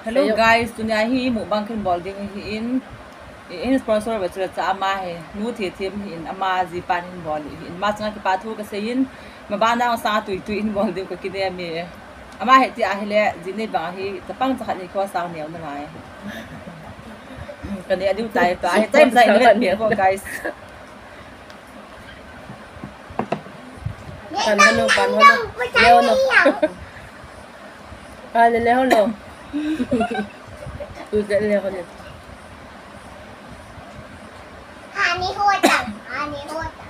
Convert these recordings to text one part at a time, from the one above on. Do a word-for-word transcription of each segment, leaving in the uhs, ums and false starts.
Hello guys, tunia hi mukbang kahin bol ding ahin, in sponsor uva chu cha ama hi, Nu Thethem ahin, ama jipan hin bol ahin, ama chunga kipa thu kasei in, mabana sang tui tui in bol ding kakinem e. Ama hi ti ahile, jinei bang hi, chapang chakhat hi kho sang neo nalai. Kaneh diu tai, tua hi, time sai ni vet pi ko, guys. Pan hanu, pan hanu. Leo no. Pan le leo no. Ui, ke leo no. Hani hota, hani hota.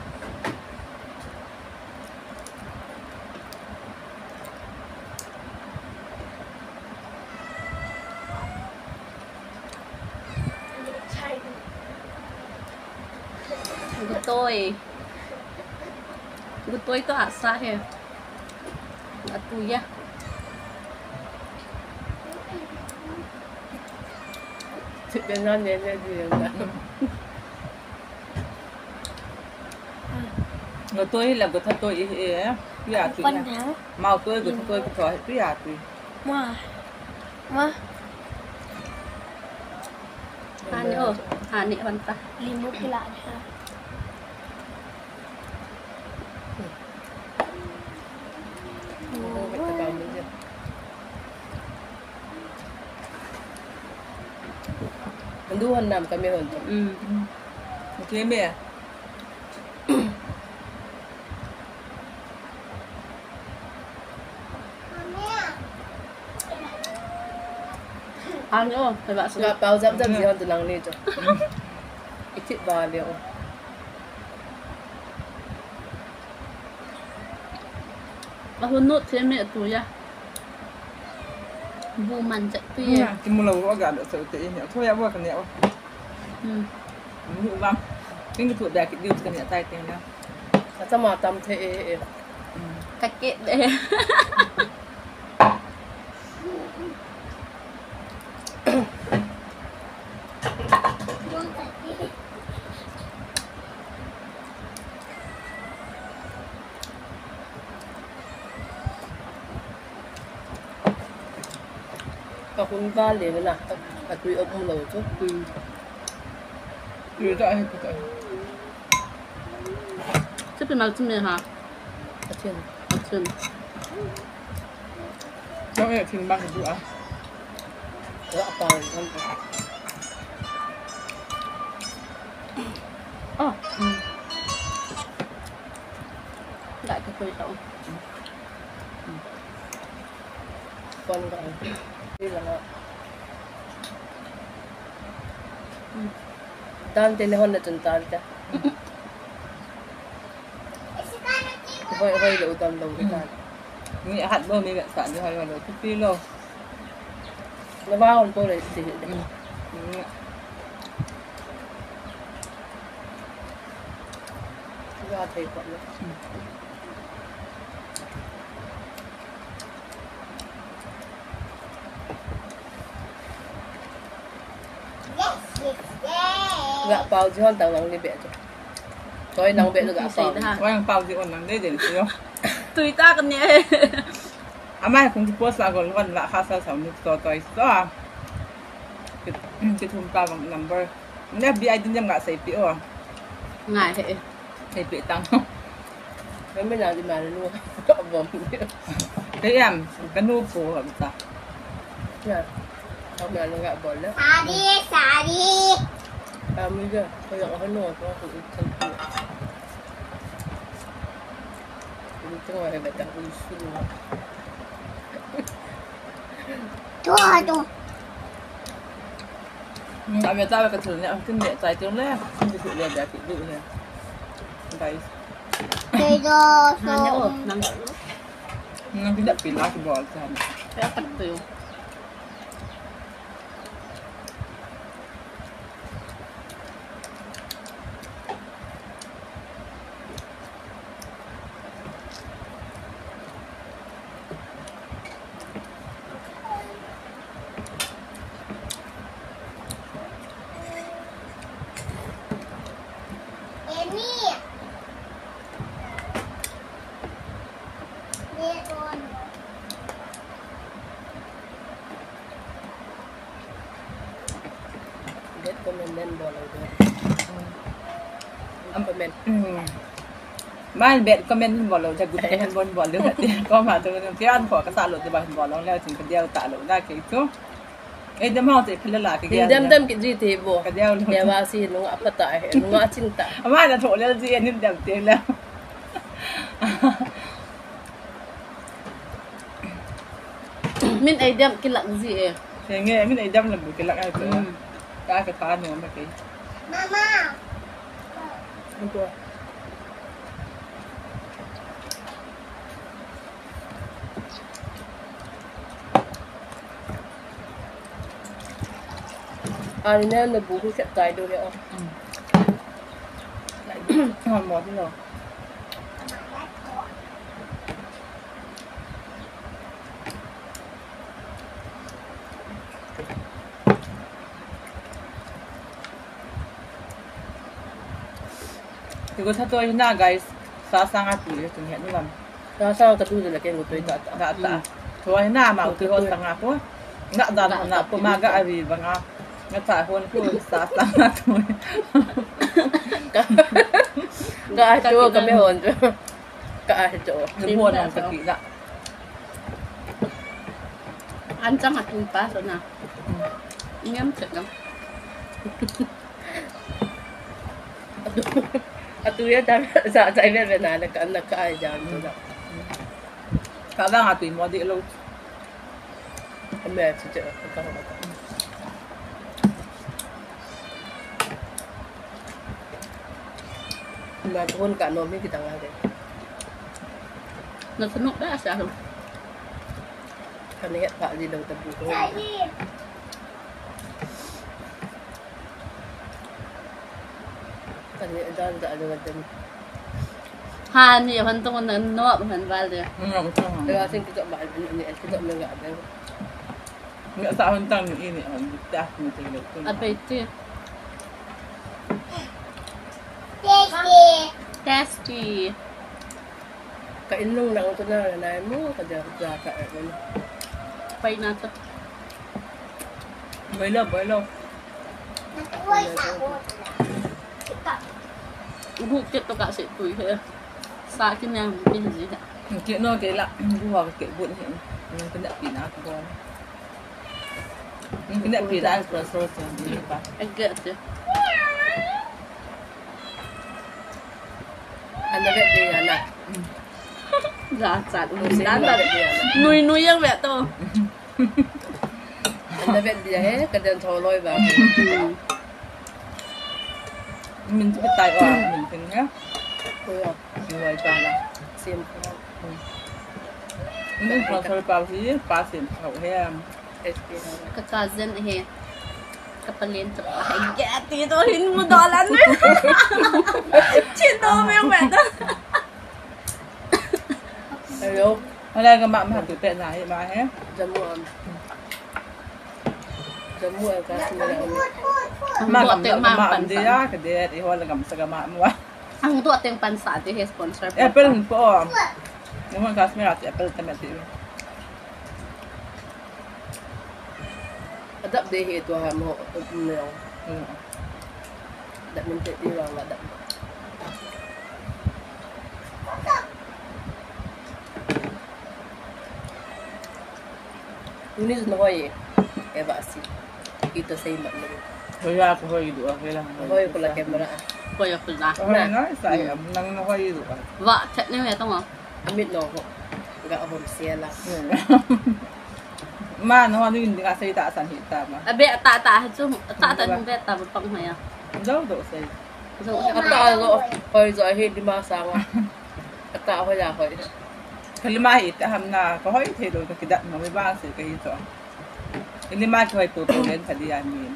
Gutoi. Gutoi to asa he. Atu ya. Chicken na ne ne di na. Gutoi la gutha toi e. Ya tu ya. Mau toi gutha toi ko to ya tu. Ma. Ma. Hani o, hani hon ta. Limu kila ha. Ndu hon nam kami hon to. Mm. Okay me. Ano, diba? Nga pau jam jam jam tu nang ni tu. Iti ba leo. Ahun nu theme tu ya. Bu man chat tu ya. Kimu lo ro ga do so te ni. Thu ya bo ka ne o. Hmm. Mu bang. King tu da ki diu ka ne tai ting ya. Ka ta ma tam the e e. Ka ke de. Ka hun va le na, ka tui op mu lo chu. Hmm. Tui ta he ta. Chu pi mal chu me ha. A chen. A chen. Chong e thin bang du a. Wa pa. Oh. Hmm. Dai ka koi tau. Kon ka. Ni la. Dan te ne hon na chun tan ta. Hoi, hoi lo dan lo ke tan. Ni hat lo ni sa ni hoi lo. Tupi lo. Na ba hon ko le ti. Mm. Mm. Ga thei ko lo. Mm. Ga pau ji hon tang nang ni be tu. Toi nang be tu ga pau. Toi nang pau ji hon nang de den tu yo. Tui ta ka ne. Ama kung ki post la gol hon la kha sa sa nu to toi to. Ki, ki thum ta bang number. Ne bi ai din jam ga sei pi o. Ngai he. Thei pe tang. Kami na di malu. Bom. Kaya, kanu po, kami ta. Ya. Kami na nga bol na. Sari, sari. Kami ga, kaya ko no, ko ko ikan. Ini tu orang yang datang usul. Tu, tu. Hmm, kami tahu kecil ni, mungkin dia cai tu lah. Mungkin tu dia jadi dulu lah. Guys. Nanya, oh, nang. Nang tidak pilih aku bawa sana. Kaya apa tu? Bad comment nen bol lou de. Am comment. Hmm. Mai bad comment hin bol lou, ja good comment bol bol lou. Ko ma tu ke an ko ka sa lou de ba hin bol lou le tin ka diau ta lou da ke tu. Eh, dem hau te phila la ke. Dem dem ki ji te bo. Ka diau lou. Dia ba si nunga pata he, nunga ching ta. Ama na tho le ji en dem te le. Min ei dem kilak ji e. Henge, min ei dem le bu kilak ai to. Hmm. Ka ka tha no ma ke. Mama. Ko. Ani ne ne bu hu set tai do ya. Hmm. Mo di lo. Tigo tha to hina, guys. Sa sanga tu le tu he nu lam. Sa sanga ka tu le ke ngo tu ta ta. Ta ta. Hmm. To hina ma tu ho sanga ko. Nga da na ko ma ga avi ba nga. Nga ta hon ko sa sanga tu. Ka, ka jo ka me hon jo. Ka a jo. Ni hon ang ka ki da. An chang a tu pa so na. Ngam chak na. Atu ya da sa sa ve ve na na ka na ka ai jam tu da. Ka ba nga tu mo di lo. Ame chu chu ka ka. Ma tu hon ka no mi ki tang la de. Na sunu da sa lo. Ka ne pa di lo ta bu ko. Kan ni dan da da dan. Ha ni hon tong na no hon val de. Ni hon tong. Dia sing kita val ni ni kita mega de. Ni sa hon tong ni ni hon ta ni te le. Ape ti. Tasty. Tasty. Ka in lung lang ko na na mo ka da da ka. Pai na to. Bai lo, bai lo. Gu kit to ka se tui he. Sa kin yang kin ji he. Kit no ke la, gu ha ke but he. Ni kena pi na ko. Ni kena pi da ko so so ni pa. Ege te. Ana vet dia na. Za chat. Nui nui yang vet to. Ana vet dia he, ka den tho loi ba. Min tu tai wa, min tin he. Ko ya. Ni wai ta la. Sim ko. Min ko so pa hi, pa sim ko he. Ka cousin he. Ka palen chapa he. Gati to hin mu dolan. Chin to me me da. Hello. Hola ka ma ma tu pe na he ma he. Jamu am. Jamu am ka si na. Ma ka ma ma dia ka de i hola ka ma sa ka ma mo. Ang tu ateng pan sa ti he sponsor. Apple po. Ni mo ka smera ti apple te me ti. Adap de he tu ha mo, um, no. Hmm. Adap min te di wang adap. Tunis no hoi, eva si. Ito sei mat ni. Hoi ya ko hoi du a, hoi la. Hoi ko la camera. Hoi ko la. Hoi na, sa ya, nang no hoi du a. Va, chat ni me tong a. Amit no ho. Ga hom sia la. Ma no ho ni ga sei ta san hi ta ma. Abe ta ta ha chu, ta ta ni be ta ba pang ha ya. Do do sei. Do. Ata lo, hoi jo hi di ma sa ma. Ata hoi ya hoi. Kalima hi ta ham na, ka hoi thei lo ka kidat no ba sei ka hi to. Ini ma ki hoi po po len ka di ya ni.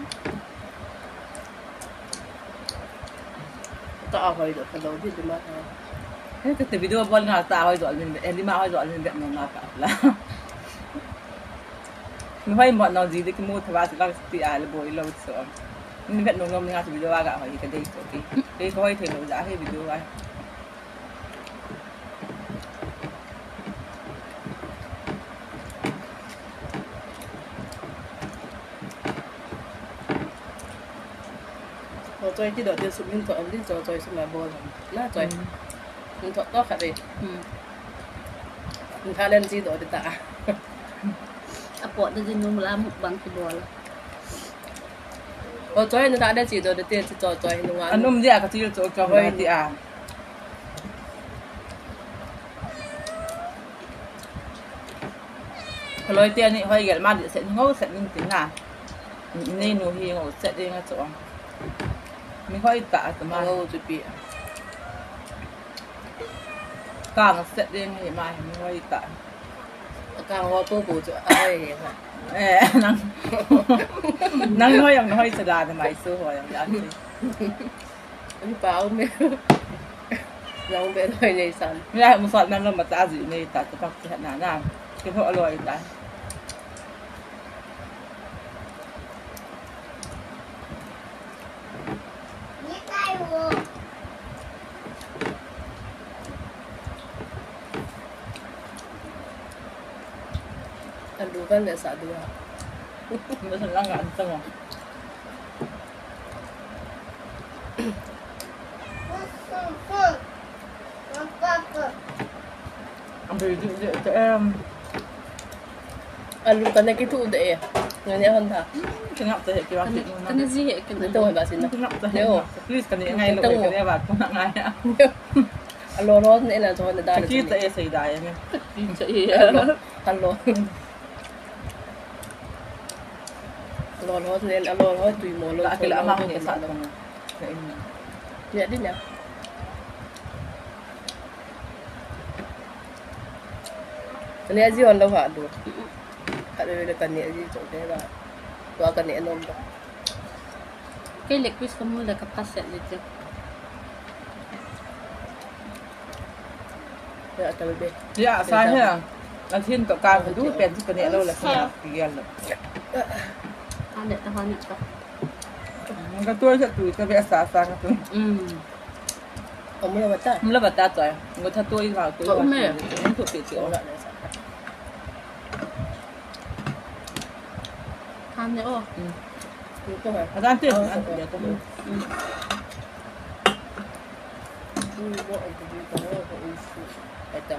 Ta a hoi do ka lo di di ma ta. He ka te video bol nga ta a hoi do min, eh, lima hoi do min be no na ka la. Ni hoi mo no ji de ki mu tha ba si ba ti a le boi lo so. Ni be no no nga video a ga hoi ka dei to ki. Dei ko hoi the lo ja he video a. Choi ti doh ti sum min thoh, min cho choi sum a bol. Na choi. Hmm. Min thoh to khat e. Hmm. Min tha len chi doh ti ta. Apot de din nung la mukbang kibol. O choi na tha len chi doh ti ti cho choi nung a. Anum dia ka ti cho cho. Hoi. Ti a. Kaloi te ani hoi gel ma di set ngou set ning tin na. Nei nu hi ngou set ding a cho. Mi hoi ta a ma. Ngou chu pi. Kang set ding hi ma hi mi hoi ta. Kang ho po po chu a hoi hi ma. Eh, nang. Nang hoi ang hoi sa da mai su hoi ang ya. Ani pa um e. Nang be noi nei san. Ni lai mu sat nan lo ma ta ji nei ta ta pak ti na na. Ke ho aloi ta. Alu kan le sa dua. Basta lang ang tamo. Ang baby, di, di, em. Alu kana kithu de e. Ngani hon tha. Kingap ta he, kingap ta he. Kana ji he, kingap. Ito ba sin na. Kingap ta he. Yo. Please, kani ngai lo, kani ba, kona ngai. Alo lo ne na jo na da. Kita e sai da e ne. Kita e. Alo. Alo. Alo lo ne, alo lo tui mo lo. Ka kila amang ne sa lo. Ni din ya. Kani aji on lo ha do. Khat le kani aji chong te ba. Tua kani anom ba. Kei leg piece kamu le kapha set le te. Ya, tal be. Ya, sa he. Athin to ka du pen chu kani lo la sa ki gel lo. Ane ta ha ne ta. Ka tu sa tu ka be sa sa ka tu. Mm. Amula bata. Amula bata to. Ngo tha to i ma to. Ko me. Ngo to pe ti o. Amula na sa. Than ne o. Mm. Ko ha. Adan te. Oh, an oh, te to. Mm. Mm. Mm, bo ai to to. Ko i su. Ai ta.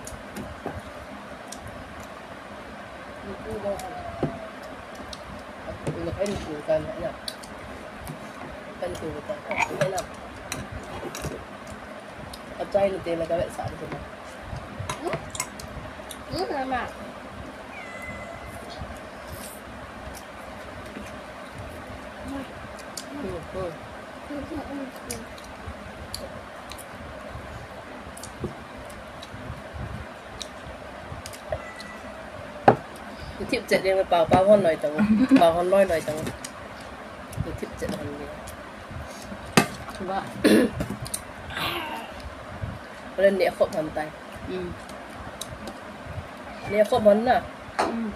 Thip chet ding pa pa hon noi tang. Pa hon noi noi tang. Thip chet hon ni. Ba. Ren ne khop hon tai. Mm. Ne khop hon na. Mm.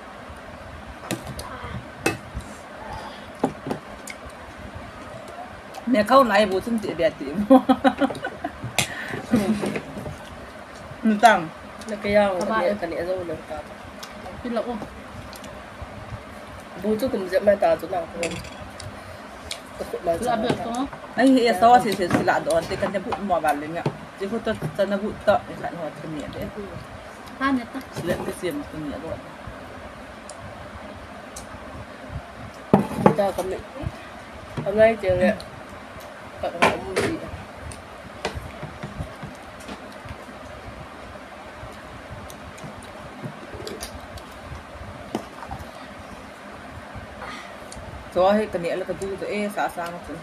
Ne khau nai bu chun ti bia ti. Ntang. Na kaya o, ka ba ne, e. Ka ne zo lo ka. Ti lo o. Bu chu kum jep mai ta chu na ko. Ka khut mai chu. La be to. Ai, e so si si si la do te kan bu mo ba le nya. Ji khu to ta na bu to, e kan ho ti ni de. Ha ne ta. Le ke sim ti ni do. Ta ka mi. Ka nai te le. Ka ka mu ji. Cho hi ka neh le ka du to e, sa sa nga chu.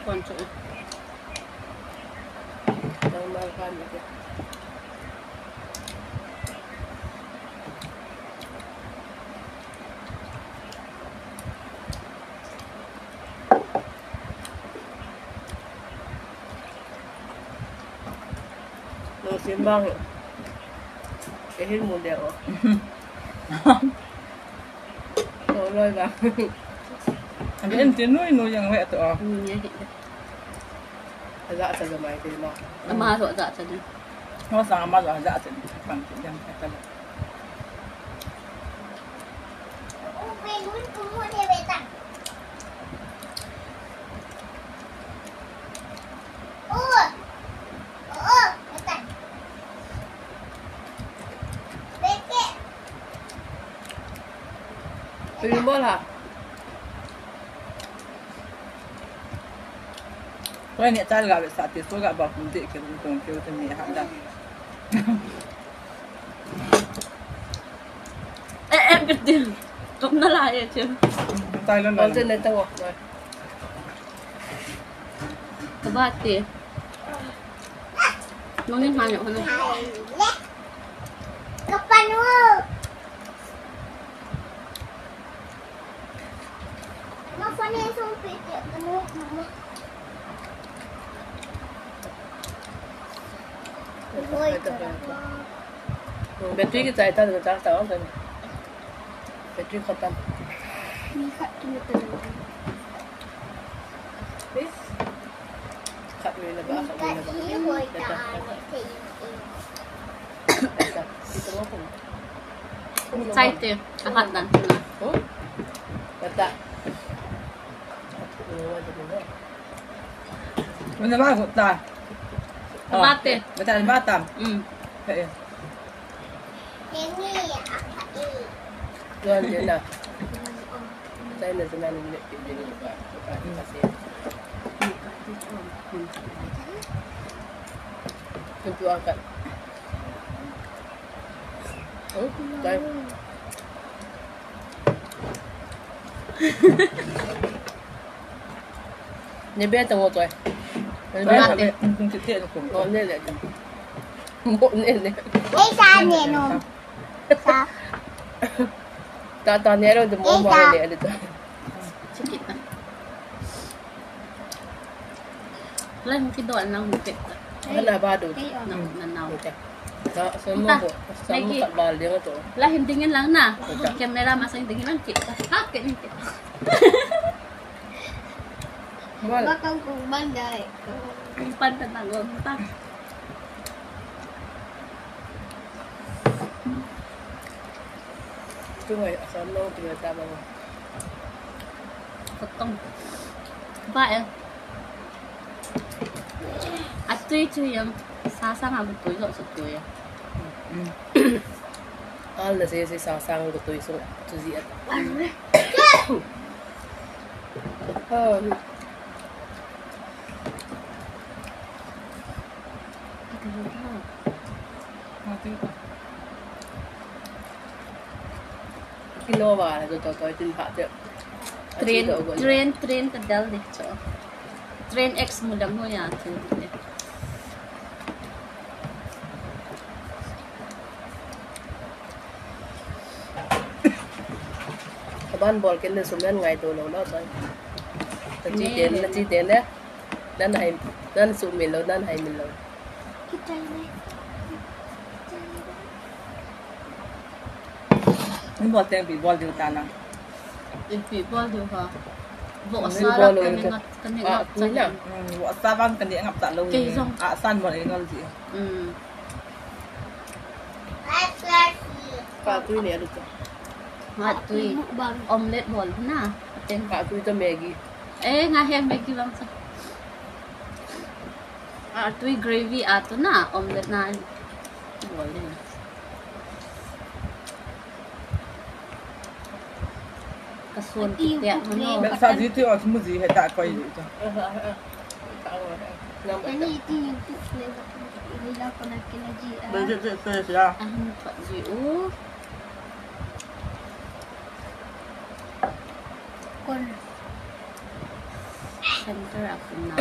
Kon chu. Tang mal kan ni ke. Lo sim bang. Ke hin mun de o. Lo loi bang. Abe en te nui nui jeng ve to. Nui nge he. Aja cha ja mai te ma. Ama ro ja cha ni. Ho sa ama ro ja cha ni. Pang ti jeng ka ta. Rimol ha. Koi ni chal ga be sa ti so ga ba kum ti ke kum ke te ni ha da. Eh, eh, ke ti. Kum na la ye che. Tai lo na. Ol te ne ta wo. Ka ba ti. Nung ni ha ni ho na. Ka pa nu. Battery kichai ta, ta, ta, ta. Battery khatam. Khat nui le ba, khat nui le ba. Chai te, a khat dan. Hmm? Kata. Mana ba kota? Mate. Mate, mate. Hmm. Eh. Tuan je na. Saya nak senang ni. Tentu angkat. Oh, dah. Ne be tang o toi. Ne be. Mate. Kung kiti ko. Oh, ne le. Mo ne ne. Ei sa ne no. Sa. Ta ta ne ro de mo mo ne le ta. Chikit na. Lai hung kidoh na hung pet. Hala ba do. Na, na, na. Ta, sa mo ko, sa mo ka bal ding to. Lai hin dingin lang na. Camera masang dingin lang ki. Ha, ke ni ki. Wal. Bakang kung bandai. Kung pan ta na gom ta. Tu ngai asam nong tu ta bang. Kotong. Ba eh. Atui chu yang sasang a gutui jo chu tui a. Al na se se sasang gutui sung chu ji at. Oh. Kilo ba, to, to, to, tin pha te. Train, train, train ka del de cho. Train X mu dam ho ya, train de. Kaban bol ken le sum nan ngai to lo lo ba. Na chi den, na chi den le. Nan hai, nan sum mi lo, nan hai mi lo. Ni bol teng ipi bol diu ta na. Ipi bol diu ha. Vohsa la ka ni ngap, ka ni ngap ta lo. Hmm, vohsa vang ka ni ngap ta lo. Kei jong. Asan bol e ngol ji. Hmm. Ka tui le alu ta. Ka tui. Omelette bol na. Teng. Ka tui to Maggi. Eh, nga he Maggi bang sa. A tui gravy a tu na omelette na bol le. Ka son ti te a no. Sa ji ti o mu ji he ta koi ji ta. Ani ti YouTube le ba. Ni la ko na ki na ji a. Be je je se ya. A hin pa ji u. Kon. Center a kun na.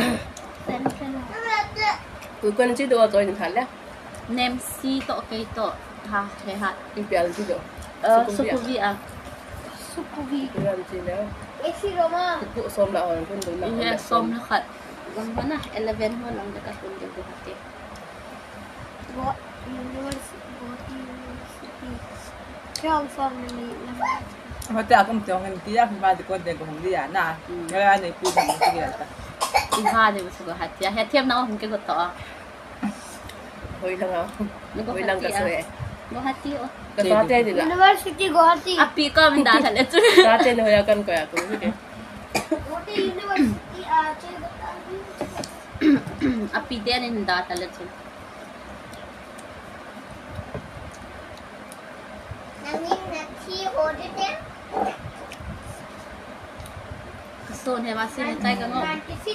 Center a. Kun kon chi do to in thale. Nem si to kei to. Ha, he ha. In pial chi do. Eh, Sukhumvit a. Sukhumvit. Pial chi le. Esi roma. Ku som la hon kun do na. Ye, som la khat. Lang mana eleven ho lang de ka kun de ku te. What university? What university? Kya ang family lang? Hotel a kum tiang hin tia, ma di kon de ko hung dia na. Hmm. Ngala nei pu hung tia ta. Iha de su Guwahati a. He thiam na hung ke ko to. Hoi lang a. Hoi lang ka Guwahati a. Sue. Guwahati o. Ka sa te ni la. University Guwahati. Api ko min da thale chu. Sa te ni hoya kan ko ya ko ke. Guwahati University a che. Api te ni da thale chu. Kasun he, masi he, chai ka ngom.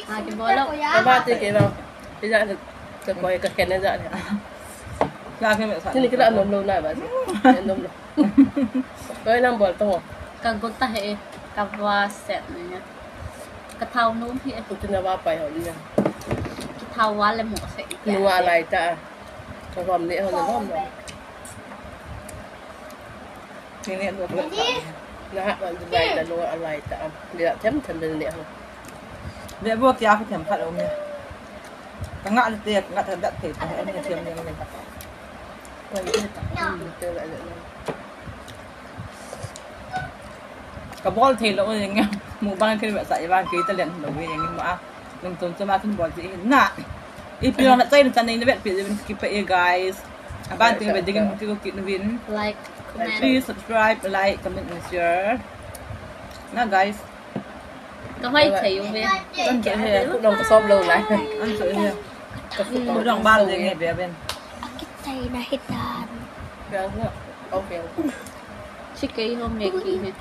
Ha, kibolo. Ka ba te ke ba. Ija ka koi ka ken ja. Ya ke me sa. Tini kila nom lo na ba. Nom lo. Koi nam bol to. Ka gota he, ka ba set ni. Ka thau nom hi. Ku tina ba pai ho ni. Ka thau wa le mo se. Nunga lai ta. Ka bom ni ho na bom. Ni ne lo. Na ha ban lai ta lo a lai ta. Ni la them them ni ho. Ve bo kia pha them pha lo ni. Ka nga le te, ka nga ta dat te, ka ni them ni ni. Ka ni ta. Te la le. Ka bol thei lo jeng e. Mukbang kei vetsah e vang kei talent lo jeng e ma. Lungchom chom a kin bol thei na. Ipi jong na chai na chan nei na vetpi jeng in kipa e guys. Aban te ve ding in kiko kit na vin. Like, comment. Please subscribe, like, comment and share. Na guys. Ka hoi thei u ve. An che he. Ku dong ka sop lo lai. An che he. Ku dong bal jeng e ve ven. Akit thei na hitan. Ve na. Okay. Chi kei ho me ki he.